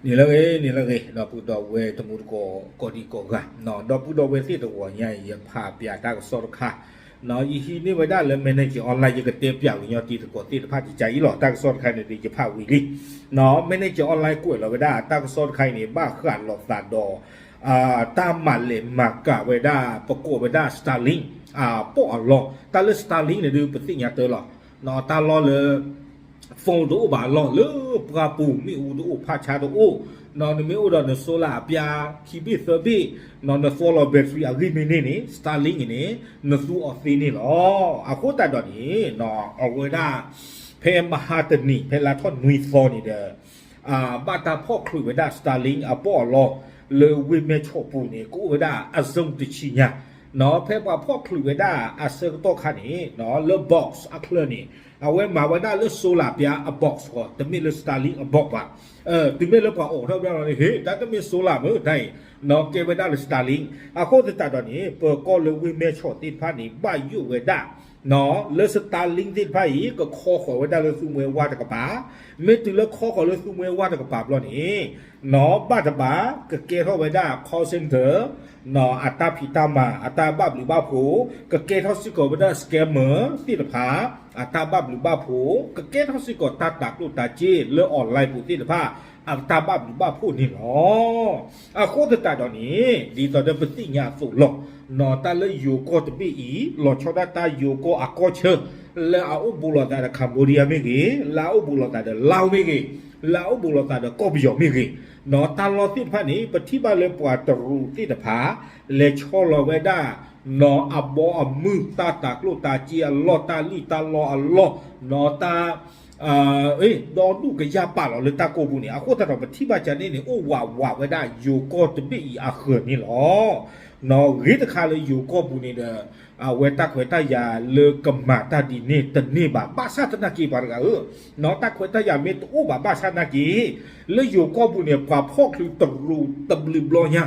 န့ၣ်လၢဂ့ၤ န့ၣ်လၢဂ့ၤ ဒီပုၢ်ဒီဝဲၢ်တံၤသကိးကိးဒံကိးဂၤ, ဒီပုၢ်ဒီဝဲၢ်သ့ၣ်တဂီၤညါအံၤ ယဖးပၠးတၢ်ကစီၣ်တခါ, ယဟံးန့ၢ်ဝဲဒၣ်လၢ Manager Online ယကတဲပၠးကညီတံၤသကိးသ့ၣ်တဖၣ်တကးအံၤလီၤ. တၢ်ကစီၣ်တခါန့ၣ်ဒီး ယဖးဝံၤလံ Manager Online ကွဲးလီၤဝဲဒၣ် တၢ်ကစီၣ်တခါအံၤန့ၣ် ဘၣ်ဃးလိာ်သးဒီး တၢ်မၤလဲၤမၤကၤဝဲဒၣ် ပကိးဝဲဒၣ် Starlink အပီၣ်အလီၢ်, တၢ်လၢ Starlink န့ၣ်ဒုး ပသ့ၣ်ညါတၢ်လီၤ. တၢ်လီၢ်လၢ phone တအိၣ်ဘၣ်အလီၢ် လၢပှၢ်ပူၤ မ့ၣ်အူတအိၣ် ဖးဆါတအိၣ်, နမ့ၢ်အိၣ်ဒီးန solar အပျါ ခံဘ့ၣ်သၢဘ့ၣ်, န follow battery အဂံၢ်မ့ၢ်န့ၢ်န့ၣ် Starlink အံၤန့ၣ် နသူအီၤသ့န့ၣ်လီၤ. အဃိသတးဒီးန့ၣ် အဝဲဒၣ် ဖဲမဟါတနံၤ ဖဲလါထီၣ်နွံသီန့ၣ်ဒီး ဘၣ်တၢ်ဖီၣ်ချုးဝဲဒၣ် Starlink အပီၣ်အလီၢ် လၢဝ့ၢ်မဲၢ်ဆီးပူၤန့ၣ် ကအိၣ်ဝဲဒၣ်အ zone တဆံညါ, ဖဲပှၤဖီၣ်ချုးဝဲဒၣ်အဆၢကတီၢ်ခါန့ၣ် လၢ box အချၢန့ၣ် အဝဲမၤဝဲဒၣ်လၢ solar ပျါအ box ဃီ တမ့ၢ်လၢ Starlink အ box ဘၣ်. တုၤမ့ၢ်လၢပှၤအိးထီၣ်ဘၣ်လီၤန့ၣ် ဟ့ၣ် တၢ်တမ့ၢ် solar မ့ၢ်တၢ်အံၤ ကဲဝဲဒၣ်လၢ Starlink. အဃိသတးဒီးန့ၣ် ပၢၤကီၢ်လၢဝ့ၢ်မဲၢ်ဆီးသ့ၣ်တဖၣ်န့ၣ် ဘၣ်ယိၣ်ဝဲဒၣ် လၢ Starlink သ့ၣ်တဖၣ်အံၤ ကခီဃီၤဝဲဒၣ်လၢသူမွဲဝါတကပၤ, မ့ၢ်တုၤလၢခီဃီၤလၢသူမွဲဝါတကပၤဘျီန့ၣ် ဘၣ်တဘၣ် ကကဲထီၣ်ဝဲဒၣ် call center အတၢ်ဖံးတၢ်မၤ အတၢ်ဘၣ်ဘျုးဘၣ်ဖှိၣ်, ကကဲထီၣ်စ့ၢ်ကီးဝဲဒၣ် scammer သ့ၣ်တဖၣ် အတၢ်ဘၣ်ဘျုးဘၣ်ဖှိၣ်, ကကဲထီၣ်စ့ၢ်ကီးတၢ်တၤကျိၣ်တၤစ့လၢ online ပူၤသ့ၣ်တဖၣ် အတၢ်ဘၣ်ဘျုးဘၣ်ဖှိၣ်န့ၣ်လီၤ. အဃိသတးဒီးန့ၣ် ဒ်သိးဒီးပသ့ၣ်ညါအသိးလီၤ, တၢ်လၢယိၤကီၢ်တဘ့ၣ်အံၤ လီၤဆီဒၣ်တၢ်ယိၤကီၢ်အကီၢ်ဆၢ လၢအအိၣ်ဘူးလိာ်သးဒီး Cambodia မ့ၢ်ဂ့ၤ, လၢအအိၣ်ဘူးလိာ်သးဒီး Laos မ့ၢ်ဂ့ၤ, လၢအအိၣ်ဘူးလိာ်သးဒီးကီၢ်ပယီၤမ့ၢ်ဂ့ၤ, တၢ်လီၢ်သ့ၣ်တဖၣ်န့ၣ် ပထံၣ်ဘၣ်လၢပှၤတရူးသ့ၣ်တဖၣ် လဲၤဆီလီၤဝဲဒၣ် အဘီအမုၢ် တၢ်တၤကျိၣ်တၤစ့အလီၢ် တၢ်လံၣ်တၢ်လီအလီၢ် တၢ် ဒီဒူၣ်ကယၢ်ပာ်လီၤလၢတၢ်ကိၢ်ပူၤန့ၣ် အဃိသတးဒီးပထံၣ်ဘၣ်ကန့ၣ်န့ၣ် အိၣ်ဝးဝးဝဲဒၣ်ယိၤကီၢ်တဘ့ၣ်အံၤအဃၢၤန့ၣ်လီၤ. ဂ့ၤတခါလၢယိၤကီၢ်ပူၤန့ၣ်ဒီး အဝဲတၢ်ခွဲးတၢ်ယာ်လၢကမၤတၢ်ဒ်န့ၣ်တန့ၢ်ဘၣ် ဘၣ်ဆၣ်သနာ်က့ပှၤတဂၤဧၢ, တၢ်ခွဲးတၢ်ယာ်မ့ၢ်တအိၣ်ဘၣ်ဘၣ်ဆၣ်သနာ်က့ လၢယိၤကီၢ်ပူၤန့ၣ် ပှၤဖီၣ်ချုးတရူးတဘျုးဘျီ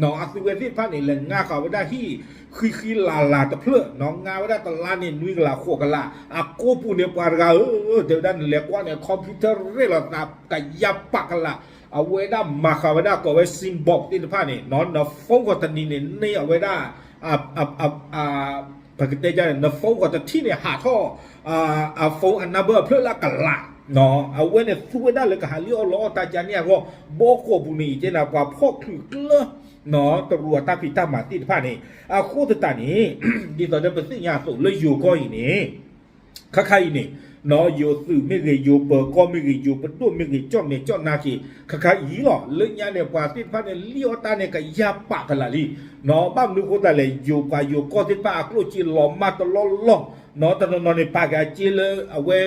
ညါ အသုဝဲသ့ၣ်တဖၣ်န့ၣ် လဲၤငါဃာ်ဝဲဒၣ်ဟံၣ် ဃံဃံလၤလၤတဖျၢၣ် ငါဝဲဒၣ်တလါန့ၣ် နွံကလးဃိးကလး အကိၢ်ပူၤန့ၣ် ပှၤတဂၤဧၢ, တဲဝဲဒၣ်နလဲၤကွၢ်န့ၣ် computer ရဲၣ်လီၤသးကယၤပာ်ကလး, အဝဲဒၣ်မၤဃာ်ဝဲဒၣ်ကိးဝဲ symbol သ့ၣ်တဖၣ်န့ၣ် န phone ဃီတနံၤန့ၣ် န့ၢ်အဝဲဒၣ် ပကတဲဒ်န့ၣ် န phone ဃီတထံၣ်န့ၣ် ဟးထီၣ် အ phone အ number အဖျၢၣ်လၢအကလး, အဝဲန့ၣ်သူဝဲဒၣ်လၢကဟးလံၣ်အီၣ်လီအီၣ်တၢ်ကန့ၣ်အဂီၢ် ဘီကီၢ်ပူၤန့ၣ် ယတဲနၤ ပှၤဖီၣ်ချုးကျၢ တရူးအတၢ်ဖံးတၢ်မၤသ့ၣ်တဖၣ်န့ၣ် အဃိသတးန့ၣ် ဒ်သိးဒီးပသ့ၣ်ညါအသိးလၢယိၤကီၢ်အံၤန့ၣ် ခါခါအံၤန့ၣ် ယိၤသုးမ့ၢ်ဂ့ၤ ယိၤပၢၤကီၢ်မ့ၢ်ဂ့ၤ ယိၤပဒိၣ်မ့ၢ်ဂ့ၤ ကၠီၣ်မဲာ်ကၠီၣ်နါက့ၤ ခါခါအံၤလီၤ. လၢညါန့ၣ် ပှၤသ့ၣ်တဖၣ်န့ၣ် လံၣ်အီၣ်တၢ်န့ၣ် ကယၤပာ်ကလးလံ. ဘၣ်မနုၤအဃိသတးလဲၣ် ယိၤပှၤယိၤကီၢ်သ့ၣ်တဖၣ်အကျိၣ်စ့လီၤမၢ်တလီၢ်လီၢ်, တနီၤနီၤန့ၣ် ပာ်က့ၤအစ့လၢအဝဲ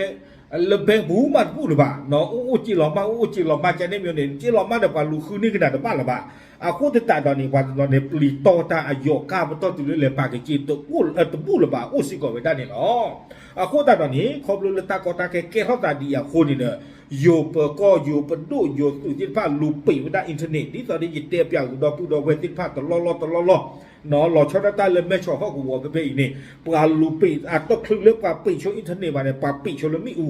လၢ bank ပူၤမးတဘူၣ်လၢၤဘၣ်, အိၣ်အိၣ်စ့လီၤမၢ် အိၣ်အိၣ်စ့လီၤမၢ် ကန့ၣ်မ့ၢ်န့ၣ် စ့လီၤမၢ်ဒီးပှၤလူၤဃုန့ၢ်ကနၤတဘၣ်လၢၤဘၣ်. အဃိသတးဒီးန့ၣ် ပှၤတနီၤန့ၣ် ပျံၤတီၢ်တၢ်အယိာ်ကါပတီၢ်တုၤလၢလဲၤပာ်က့ၤစ့တဘူၣ်လၢၤဘၣ် အိၣ်စ့ၢ်ကီးဝဲဒၣ်န့ၣ်လီၤ. အဃိသတးဒီးန့ၣ် ခီဖျိလၢတၢ်ကီတၢ်ခဲကဲထီၣ်သးဒ်အံၤအဃိန့ၣ်ဒီး ယိၤပၢၤကီၢ် ယိၤပဒိၣ် ယိၤသုးသ့ၣ်တဖၣ်လူၤပံးဝဲဒၣ် internet ဒ်သိးဒီးယတဲပၠးကဒီပုၢ်ဒီဝဲၢ်သ့ၣ်တဖၣ်တလီၢ်လီၢ်တလီၢ်လီၢ် လီၤဆီဒၣ်တၢ်လၢမဲၢ်ဆီးဟီၣ်ကဝီၤဖဲဖဲအံၤန့ၣ် ပှၤလူၤပံး အတချုးလၢပှၤပံးဆိ internet ဘၣ်န့ၣ် ပှၤပံးဆိလၢမ့ၣ်အူ,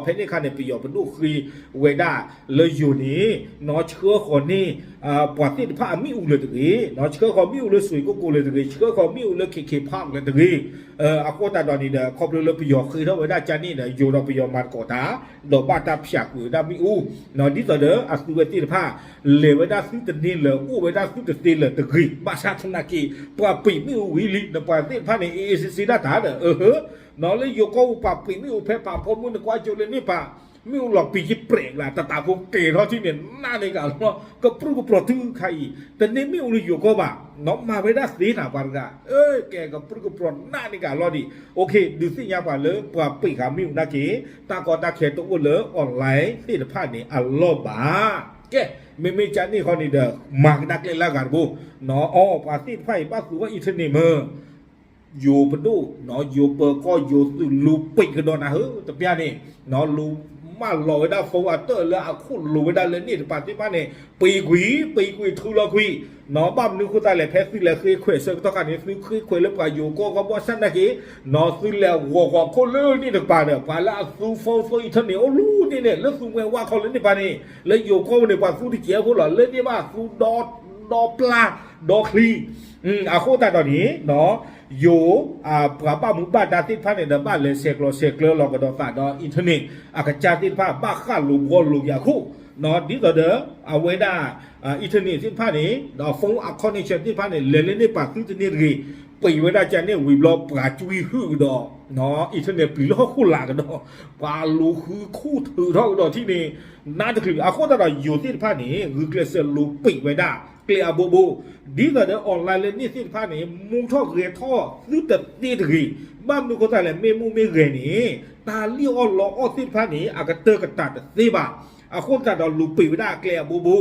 ဖဲန့ၣ်အခါန့ၣ် ပယီၤပဒိၣ်ဃ့ဝဲဒၣ်လၢယိၤန့ၣ် ဆှၢဃီၤန့ၢ် ပှၤသ့ၣ်တဖၣ်အမ့ၣ်အူလၢၤတဂ့ၤ, ဆှၢဃီၤမ့ၣ်အူလၢစွ့ၤကိၣ်ကိလၢၤတဂ့ၤ, ဆှၢဃီၤမ့ၣ်အူလၢ KK Park လၢၤတဂ့ၤ. အဃိသတးဒီးန့ၣ်ဒီး ခီဖျိလၢပယီၤဃ့ထီၣ်ဝဲဒၣ်ကန့ၣ်ဒီး ယိၤဒီးပယီၤမၤသကိးတၢ် ဒီးဘၣ်တၢ်ဖၠးကွံာ်ဝဲဒၣ်မ့ၣ်အူ, ဒ်သိးဒီးအသုဝဲသ့ၣ်တဖၣ် လဲၤဝဲဒၣ်သုတန့ၢ်လၢၤ အိၣ်ဝဲဒၣ်သုတသ့လၢၤတဂ့ၤ, ဘၣ်ဆၣ်သနာ်က့ ပှၤပံးမ့ၣ်အူဝံၤလံ နပှၤသ့ၣ်တဖၣ်န့ၣ် အ့ၣ်အ့ၣ်စ့စ့ဒၣ်တၢ်ဒီး အဟၢ လၢယိၤကီၢ်ပူၤပှၤပံးမ့ၣ်အူဖဲဖးဖီမုၢ်နကွၢ်ကၠိလၢန့ၣ်ပှၤ မ့ၣ်အူလီၤပံာ်က့ၤပြဲးကလး တတးဖိကဲၤထီၣ်ထံၣ်န့ၣ် နးန့ၢ်ကလီၤ ကပြုၢ်ကပြီၤတုၤခါအံၤ တန့ၢ်မ့ၣ်အူလၢယိၤကီၢ်ဘၣ်, မၤဝဲဒၣ်သ့နၤပှၤတဂၤ, ကဲကပြုၢ်ကပြီၤနးန့ၢ်ကလီၤဒံး, ဒုးသ့ၣ်ညါပှၤလၢပှၤပံးဃာ်မ့ၣ်အူနာ်က့ တၢ်ကီတၢ်ခဲတအိၣ်လၢ online သ့ၣ်တဖၣ်န့ၣ်အလီၢ်ဘၣ်. ကဲ မ့မ့ၢ်ကန့ၣ်ဃီန့ၣ်ဒီး မၤကဒါကျဲလၢအဂၤတဘိ, အီ ပှၤသ့ၣ်တဖၣ်အံၤဘၣ်သူအီၣ် internet မ့ၢ် ယိၤပဒိၣ် ယိၤပၢၤကီၢ် ယိၤသုးလူၤပံးကဒီးနၤဧၢ တပျၢ်န့ၣ် လူၤ မၢလီၤဝဲဒၣ် phone အတၢၢ်လၢအခိၣ်လိၤဝဲဒၣ်လၢန့ၣ်တပၤသ့ၣ်တဖၣ်န့ၣ် ပံကွံာ် ပံကွံာ် ထုးလီၤကွံာ်, နီၢ် ဘၣ်မနုၤအဃိသတးလဲၣ် ဖဲသုလဲၤဃ့ခွဲးဆၢကတီၢ်ခါန့ၣ် သုဃ့ခွဲးလၢပှၤယိၤကီၢ်ဂီၢ်ဘၣ်ဆၣ်သနာ်က့ နီၢ် သုလဲၤဂီၤဂီၤခိၣ်လၢန့ၣ်တကပၤဒီး ပှၤလၢအသူ phone သူ internet အိၣ်လၢန့ၣ်န့ၣ် လၢသူမှဲဝါခီလၢန့ၣ်တပၤန့ၣ် လၢယိၤကီၢ်ပူၤန့ၣ် ပှၤသူတကဲးဖိလီၤ လၢန့ၣ်ဘၣ်သူဒီ ဒီပျၢ် ဒီချံ အဃိသတးဒီးန့ၣ် ယိၤ ပှၤဘၣ်မူဘၣ်ဒါသ့ၣ်တဖၣ်န့ၣ်ဒီး ဘၣ်လဲၤဆဲးကျိးဆဲးကျၢလီၤကဒီးသးဒီး internet အကစၢ်သ့ၣ်တဖၣ် ဘၣ်ဃၣ်လိာ်ဘှီလိာ်က့ၤအခိၣ် ဒ်သိးဒီး အဝဲဒၣ် internet သ့ၣ်တဖၣ်န့ၣ် ဒီး phone အ connection သ့ၣ်တဖၣ်န့ၣ် လဲၤလၢန့ၣ်ပာ်သုတန့ၢ်တဂ့ၤ, ပံာ်ဝဲဒၣ်ကန့ၣ်ဝံၤဘျီ ပှၤကွံဟုၣ်ကဒီး internet ပျံၤလၢဟီၣ်ခိၣ်လာ်ကဒီး ပှၤလူၤဃုခူၣ်ထုးထီၣ်ကဒီးထံၣ်န့ၣ် နါတချုး အဃိသတးဒီးယိၤသ့ၣ်တဖၣ်န့ၣ် ဂုာ်ကျဲးစၢးလိာ်ပံာ်ဝဲဒၣ် ကျဲအဘိဘိ ဒ်သိးဒီး online လၢန့ၣ်သ့ၣ်တဖၣ်န့ၣ် မူထီၣ်ဂဲၤထီၣ်သုတသ့တဂ့ၤ, ဘၣ်မနုၤအဃိသတးလဲၣ် မ့ၢ်မူမ့ၢ်ဂဲၤန့ၣ် တၢ်လံၣ်အီၣ်လီအီၣ်သ့ၣ်တဖၣ်န့ၣ် အကတၢၢ်ကတၢၢ်တသ့ဘၣ်. အဃိသတးဒီး လူၤပံာ်ဝဲဒၣ်အကျဲအဘိဘိ,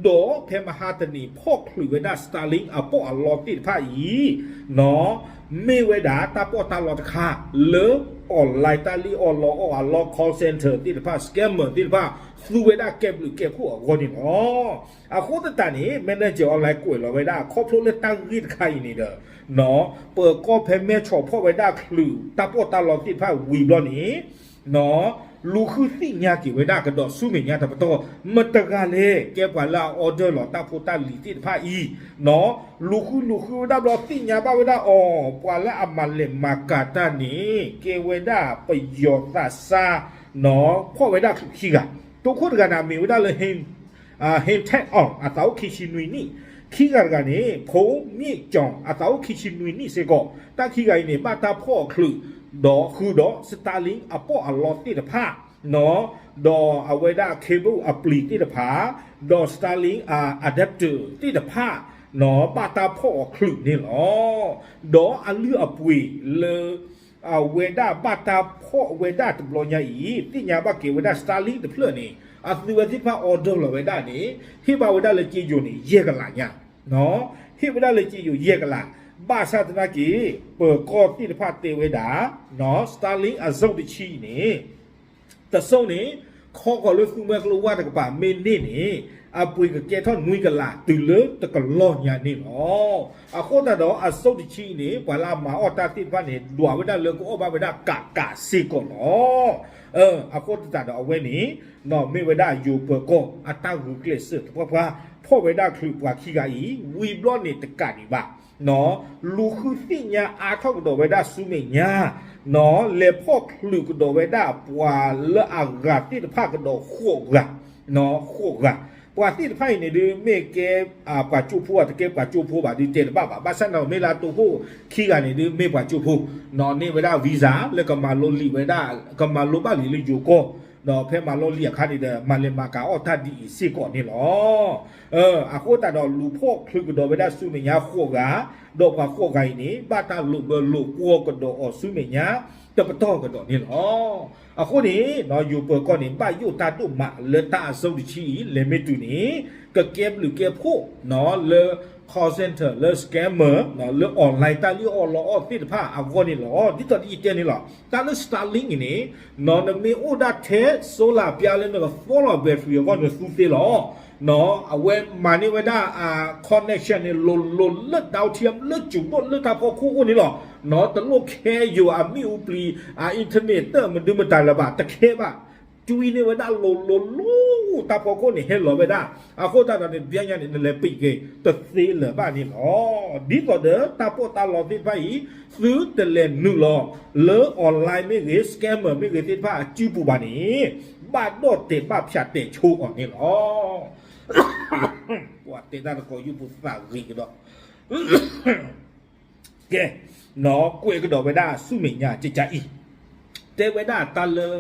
ဒီးဖဲမဟါတနံၤ ဖီၣ်ချုးဝဲဒၣ် Starlink အပီၢ်အလီသ့ၣ်တဖၣ်အံၤ နီၢ် မ့ၢ်ဝဲဒၣ်တၢ်ပီးတၢ်လီတခါ လၢ online တၢ်လံၣ်အီၣ်လီအီၣ်အလီ call center သ့ၣ်တဖၣ် scammer သ့ၣ်တဖၣ် သူဝဲဒၣ်ကဲဘျုးကဲဖှိၣ်အဂီၢ်န့ၣ်လီၤ. အဃိသတးန့ၣ် Manager Online ကွဲးလီၤဝဲဒၣ် ခီဖျိလၢတၢ်ဂ့ၢ်တခါအံၤန့ၣ်ဒီး နီၢ် ပၢၤကီၢ်ဖဲမဲၢ်ဆီးဖီၣ်ဝဲဒၣ်ချုးတၢ်ပီးတၢ်လီသ့ၣ်တဖၣ်ဝံၤဘျီန့ၣ် နီၢ် လူၤဃုသ့ၣ်ညါက့ၤဝဲဒၣ်ကဒီးဆူမဲာ်ညါတပတီၢ် မတၤတဂၤလဲၣ် ကဲပှၤလၢအ order လီၤတၢ်ဖိတၢ်လံၤသ့ၣ်တဖၣ်အံၤ နီၢ် လူၤဃုလူၤဃုဝဲဒၣ်ဘျီသ့ၣ်ညါဘၣ်ဝဲဒၣ်အီၤ ပှၤလၢအမၤလဲၤမၤကၤတၢ်န့ၣ် ကဲဝဲဒၣ်ပယီၤသးစၢ် နီၢ် ဖီၣ်ဝဲဒၣ်ချုးခံဂၤ, တိခိၣ်တဂၤန့ၣ် အမ့ၢ်ဝဲဒၣ်လၢ Him Tat Aung အသးအိၣ်ခံဆံနွံနံၣ်, ခံဂၤတဂၤန့ၣ် ဖိမ့ၣ်ကၠီၤ အသးအိၣ်ခံဆံနွံနံၣ်စ့ၢ်ကီး, တၢ်ခံဂၤအံၤန့ၣ် ဘၣ်တၢ်ဖီၣ်အီၤချုး ဒီးဃုာ်ဒီး Starlink အပီၢ်အလီသ့ၣ်တဖၣ် နီၢ် ဒီးအဝဲဒၣ် cable အပျံၤသ့ၣ်တဖၣ် ဒီး Starlink အ adapter သ့ၣ်တဖၣ် နီၢ် ဘၣ်တၢ်ဖီၣ်အီၤချုးန့ၣ်လီၤ. ဒီးအလုၢ်အပှ့ၤလၢ အဝဲဒၣ်ဘၣ်တၢ်ဖီၣ်ဝဲဒၣ်တဘျီညါအံၤ သ့ၣ်ညါဘၣ်က့ၤဝဲဒၣ် Starlink တဖျၢၣ်န့ၣ် အသုဝဲသ့ၣ်တဖၣ် order လီၤဝဲဒၣ်န့ၣ် ဟ့ၣ်ဘၣ်ဝဲဒၣ်လၢက့ယိၤန့ၣ် ယဲၢ်ကလးညါ, နီၢ် ဟ့ၣ်ဝဲဒၣ်လၢက့ယိၤယဲၢ်ကလး, ဘၣ်ဆၣ်သနာ်က့ ပၢၤကီၢ်သ့ၣ်တဖၣ်တဲဝဲဒၣ် နီၢ် Starlink အစိၣ်တဆံအံၤန့ၣ် တစိၣ်န့ၣ် ခီဃီၤလၢသူမှဲကျိဝၢ်တကပၤမ့ၢ်န့ၢ်န့ၣ် အပှ့ၤကကဲထီၣ်နွံကလးတုၤလၢတကလီၢ်ညါန့ၣ်လီၤ. အဃိသတးဒီးအစိၣ်တဆံအံၤန့ၣ် ပှၤလၢအမၤအီၣ်တၢ်သ့ၣ်တဖၣ်န့ၣ် ဒွးဝဲဒၣ်လၢကအီၣ်ဘၣ်ဝဲဒၣ်ကးကးစ့ၢ်ကီးလီၤ. အဃိသတးဒီးအဝဲန့ၣ် နီၢ် မ့ၢ်ဝဲဒၣ်ယိၤပၢၤကီၢ်အတၢ်ဂုာ်ကျဲးစၢးသပှၢ်ပှၢ် ဖီၣ်ဝဲဒၣ်ချုးပှၤခံဂၤအံၤ ဝံၤဘျီန့ၣ်တကးဒံးဘၣ် နီၢ် လူၤဃုသ့ၣ်ညါအါထီၣ်ကဒီးဝဲဒၣ်ဆူမဲာ်ညါ, နီၢ် လဲၤဖီၣ်ချုးကဒီးဝဲဒၣ်ပှၤလၢအဂၤသ့ၣ်တဖၣ်ကဒီးဃိးဂၤ, နီၢ် ဃိးဂၤ, ပှၤသ့ၣ်တဖၣ်အံၤန့ၣ်ဒုး မ့ၢ်ကဲ ပှၤကၠိဖိဧါ တကဲပှၤကၠိဖိဘၣ်ဒုးတဲတဘၣ်ဘၣ်, ဘၣ်ဆၣ်န့ၣ်မ့ၢ်လၢအတိခိၣ်ခံဂၤန့ၣ်ဒုး မ့ၢ်ပှၤကၠိဖိ, နီၢ် န့ၢ်ဝဲဒၣ် visa လၢကမၤလိလံာ်ဝဲဒၣ် ကမၤလိဘၣ်လံာ်လၢယိၤကီၢ်, ဒီးဖဲမၤလိလံာ်အခါန့ၣ်ဒီး မၤလဲၤမၤကၤအီၣ်တၢ်ဒ်အံၤစ့ၢ်ကီးန့ၣ်လီၤ. အဃိသတးဒီးလူၤဖီၣ်ချုးကဒီးဝဲဒၣ်ဆူမဲာ်ညါဃိးဂၤ, ဒီးပှၤဃိးဂၤအံၤန့ၣ် ဘၣ်တၢ်လိာ်ဘၢလိာ်ကွီၢ်ကဒီးအီၤဆူမဲာ်ညါ တပတီၢ်ကဒီးန့ၣ်လီၤ. အဃိန့ၣ် ယိၤပၢၤကီၢ်န့ၣ် ဘၣ်ယိၣ်တၢ်ဒိၣ်မးလၢတၢ်အစိၣ်တဆံအံၤ လဲၤမ့ၢ်တုၤန့ၣ် ကကဲဘျုးကဲဖှိၣ် လၢ call center လၢ scammer လၢ online တၢ်လံၣ်အီၣ်လီအီၣ်သ့ၣ်တဖၣ်အဂီၢ်န့ၣ်လီၤ. ဒ်သိးဒ်ယတဲန့ၣ်လီၤ. တၢ်လၢ Starlink အံၤန့ၣ် နမ့ၢ်အိၣ်ဒၣ်ထဲ solar ပျါလၢနကဖီလီၤ battery အဂီၢ်န့ၣ်သူသ့လီၤ. အဝဲမၤန့ၢ်ဝဲဒၣ် connection န့ၣ် လိၤလိၤလၢ downtown လၢစူၤဒိၣ်လၢတၢ်ဖီခိၣ်အိၣ်န့ၣ်လီၤ. တလိၣ်ခဲယိၤအမ့ၣ်အူပျံၤ အ internet တၢ်မဒုမတၤလၢၤဘၣ် တခဲဘၣ် ကွံန့ၢ်ဝဲဒၣ်လိၤလိၤလိၤ တၢ်ဖီခိၣ်န့ၣ်ဟဲလီၤဝဲဒၣ်. အဃိသတးဒီးန့ၣ် တဘျီညါန့ၣ် နလဲၤပံာ်က့ၤတသ့လၢၤဘၣ်န့ၣ်လီၤ. ဒ်သိးဒီးတၢ်ပီးတၢ်လီသ့ၣ်တဖၣ်အံၤ သုတလဲၤနုာ်လီၤလၢ online မ့ၢ်ဂ့ၤ scammer မ့ၢ်ဂ့ၤသ့ၣ်တဖၣ်အစုပူၤဘၣ်န့ၣ် ဘၣ်ဒီၣ်တဲာ်ဘၣ်ဖၠးတဲာ်ဆိအီၤန့ၣ်လီၤ. ပှၤတဲတၢ်တကိးယုၢ်ပူၤသးဂ့ၤကဒီး ကဲ, နီၢ် ကွဲးကဒီးဝဲဒၣ်ဆူမဲာ်ညါကကါအံၤ, တဲဝဲဒၣ်တၢ်လၢ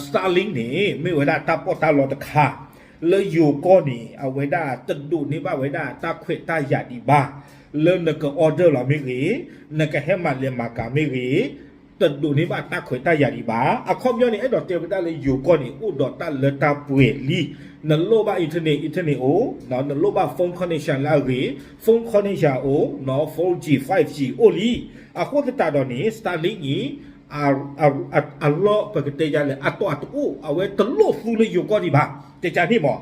Starlink န့ၣ် မ့ၢ်ဝဲဒၣ်တၢ်ပီးတၢ်လီတခါ လၢယိၤကီၢ်န့ၣ် အဝဲဒၣ်တဒိးန့ၢ်ဘၣ်ဝဲဒၣ်တၢ်ခွဲးတၢ်ယာ်ဒံးဘၣ်, လၢနက order လီၤမ့ၢ်ဂ့ၤ, နကဟဲမၤလဲၤမၤကၤမ့ၢ်ဂ့ၤ တဒိးန့ၢ်ဘၣ်တၢ်ခွဲးတၢ်ယာ်ဒံးဘၣ်. အခီပညီန့ၣ် အဲၣ်ဒိးတဲဝဲဒၣ်လၢယိၤကီၢ်န့ၣ် အိၣ်ဒီးတၢ်လၢတၢ်ပှဲၤလံ. နလိၣ်ဘၣ် internet, internet အိၣ်, နလိၣ်ဘၣ် phone connection လၢအဂ့ၤ, phone connection အိၣ်, four G five G အိၣ်လံ. အဃိသတးဒီးန့ၣ် Starlink အံၤ အ အ အလီၢ်ပကတဲယၤလဲၣ် အတီၢ်အတအိၣ် အဝဲတလိၣ်သူလၢယိၤကီၢ်ဒံးဘၣ် တဲကန့ၣ်မး.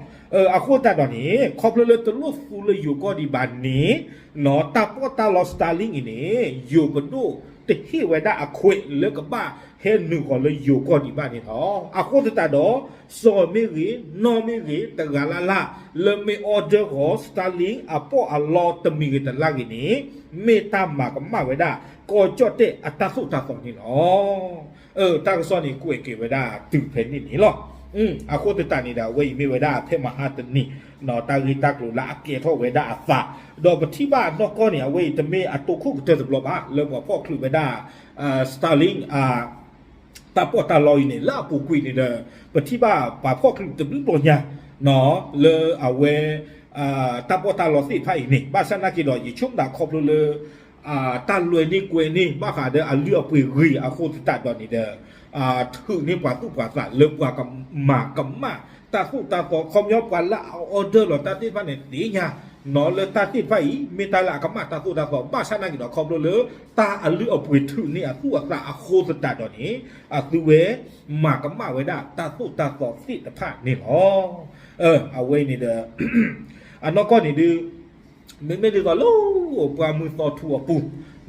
အဃိသတးဒီးန့ၣ် ခီဖျိလၢတလိၣ်သူလၢယိၤကီၢ်ဒံးဘၣ်န့ၣ် တၢ်ပီးတၢ်လီ Starlink အံၤန့ၣ် ယိၤပဒိၣ်တဟ့ၣ်ဝဲဒၣ်အခွဲးလၢကဘၣ်ဟဲနုာ်ဃီၤလၢယိၤကီၢ်ဒံးဘၣ်န့ၣ်လီၤ. အဃိသတးဒီး စီၤမ့ၢ်ဂ့ၤ နီၢ်မ့ၢ်ဂ့ၤ တဂၤလၢ်လၢ် လၢမ့ၢ် order ဃီၤ Starlink အပီးအလီတမံၤဂ့ၤတလါဂ့ၤန့ၣ် မ့ၢ်တၢ်မၤကမၣ်ဝဲဒၣ် ကီၢ်ကၠီၣ်တဲၣ်အတၢ်သိၣ်တၢ်သီန့ၣ်လီၤ. တၢ်ကစီၣ်န့ၣ် ကွဲးက့ၤဝဲဒၣ်တုၤဖဲန့ၣ်န့ၣ်လီၤ. အဃိသတးန့ၣ်ဒီး အဝဲအံၤမ့ၢ်ဝဲဒၣ်ဖဲမဟါတနံၤ တၢ်ဂ့ၢ်တၢ်ကျိၤလၢအကဲထီၣ်ဝဲဒၣ်အသး ဒီးပထံၣ်ဘၣ်အနီၢ်ကီၢ်န့ၣ် အဝဲအံၤတမ့ၢ်အတိခိၣ်ကတၢၢ်တဘျီဘၣ် လၢပှၤဖီၣ်ချုးဝဲဒၣ် Starlink တၢ်ပီးတၢ်လီအံၤန့ၣ် လၢအပူၤကွံာ်န့ၣ်ဒီး ပထံၣ်ဘၣ်ပှၤဖီၣ်ချုးတဘျုးဘျီညါ လၢအဝဲ တၢ်ပီးတၢ်လီသ့ၣ်တဖၣ်အံၤန့ၣ် ဘၣ်ဆၣ်နာ်က့ဒီး ယဆိကမိၣ်ခီဖျိလၢ တၢ်လွဲန့ၢ်ကွဲန့ၢ် ဘၣ်ဃးဒီးအလုၢ်အပှ့ၤဂ့ၤအဃိသတးဒီးန့ၣ်ဒီး ထုးန့ၢ်ပှၤသူၣ်ပှၤသးလၢပှၤကမၤကမၣ်တၢ်သိၣ်တၢ်သီ ခီပညီပှၤလၢအ order လီၤတၢ်သ့ၣ်တဖၣ်န့ၣ် သ့ၣ်ညါ နီၢ်လၢတၢ်သ့ၣ်တဖၣ်အံၤ မ့ၢ်တၢ်လၢအကမၣ်တၢ်သိၣ်တၢ်သီ ဘၣ်ဆၣ်နာ်က့ဒီး ခီဖျိလၢ တၢ်အလုၢ်အပှ့ၤထုးန့ၢ်အသူၣ်အသးအဃိသတးဒီးန့ၣ် အသုဝဲ မၤကမၣ်ဝဲဒၣ်တၢ်သိၣ်တၢ်သီသ့ၣ်တဖၣ်န့ၣ်လီၤ. အဝဲအံၤန့ၣ်ဒီး အနီၢ်ကီၢ်န့ၣ်ဒုး မ့မ့ၢ်ဒ်သိးလၢပှၢ်မုၢ်သီထူအပူၤ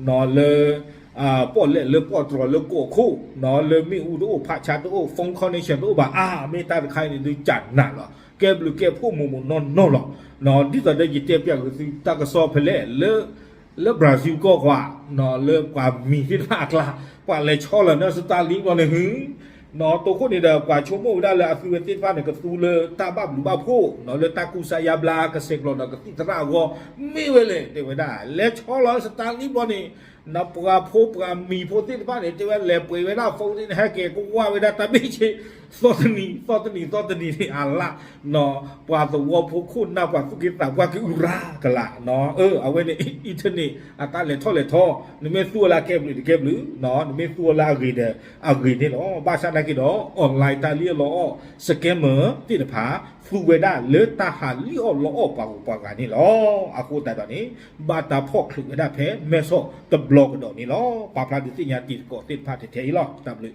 နီၢ်လၢ ပီၣ်လဲၣ်လၢပီၣ်တြီၤလၢကီၢ်ခိၣ် နီၢ်လၢမ့ၣ်အူတအိၣ် ဖးဆါတအိၣ် phone connection တအိၣ်ဘၣ် အါ မ့ၢ်တၢ်တခါအံၤန့ၣ်ဒုးကနးလီၤ ကဲဘျုးကဲဖှိၣ်မိၢ်မိၢ်နီၢ်နီၢ်လီၤ. ဒ်သိးဒီးယတဲပျးက့ၤသုတၢ်ကစီၣ်ဖဲလဲၣ် လၢ လၢ Brazil ကီၢ်ပှၤ နီၢ်လၢပှၤမံၤသ့ၣ်တဖၣ်အကျါ ပှၤလဲၤဆီလီၤန့ၢ် Starlink ဘျီန့ၣ် ဟု နီၢ်တိခိၣ်န့ၣ်ဒီး ပှၤဆိကမိၣ်ဝဲဒၣ်လၢအသုဝဲသ့ၣ်တဖၣ်န့ၣ် ကသူလၢတၢ်ဘၣ်ဘျုးဘၣ်ဖှိၣ် နီၢ်လၢတၢ်ကူစါယါဘျါကဆဲးကျိးဒီးကသံၣ်သရၣ်အဂီၢ် မ့ၢ်ဝဲလဲၣ် တဲဝဲဒၣ် လဲၤဆီလီၤ Starlink ဘျီန့ၣ် နီၢ်ပှၤဖိပှၤမံၤဖိသ့ၣ်တဖၣ်န့ၣ် တဲဝဲလဲၤပှ့ၤဝဲဒၣ် phone န့ၣ် ဟဲက့ၤကဝၢ်ဝဲဒၣ်တၢ်ဘ့ၣ်ဆ့ သီတနံၤ သီတနံၤ သီတနံၤန့ၣ် အလၢ် နီၢ် ပှၤသဝီဖိခိၣ်နၢ်ပှၤသူၣ်က့သးပှၢ်က့ၤအုရၢ်ကလာ် အဝဲန့ၣ် internet အတၢ်လဲၤထီၣ်လဲၤထီ နမ့ၢ်သူအီၤလၢအကဲဘျုးတကဲဘျုး နမ့ၢ်သူအီၤလၢအဂ့ၤဒီး အဂ့ၤန့ၣ်လီၤ. ဘၣ်ဆၣ်နာ်က့ဒီး online တၢ်လံၣ်အလီအီၣ် scammer သ့ၣ်တဖၣ် သူဝဲဒၣ်လၢတၢ်ဟးလံၣ်အီၣ်လီအီၣ်ပှၤဂုၤပှၤဂၤန့ၣ်လီၤ. အဃိသတးဒီးန့ၣ် ဘၣ်တၢ်ဖီၣ်ချုးဝဲဒၣ်ဖဲမဲဆီးတဘျီကဒီးန့ၣ်လီၤ. ပာ်ဖျါဒုးသ့ၣ်ညါတံၤသကိးသ့ၣ်တဖၣ်ထဲထဲအံၤလီၤ. တၢ်ဘျုး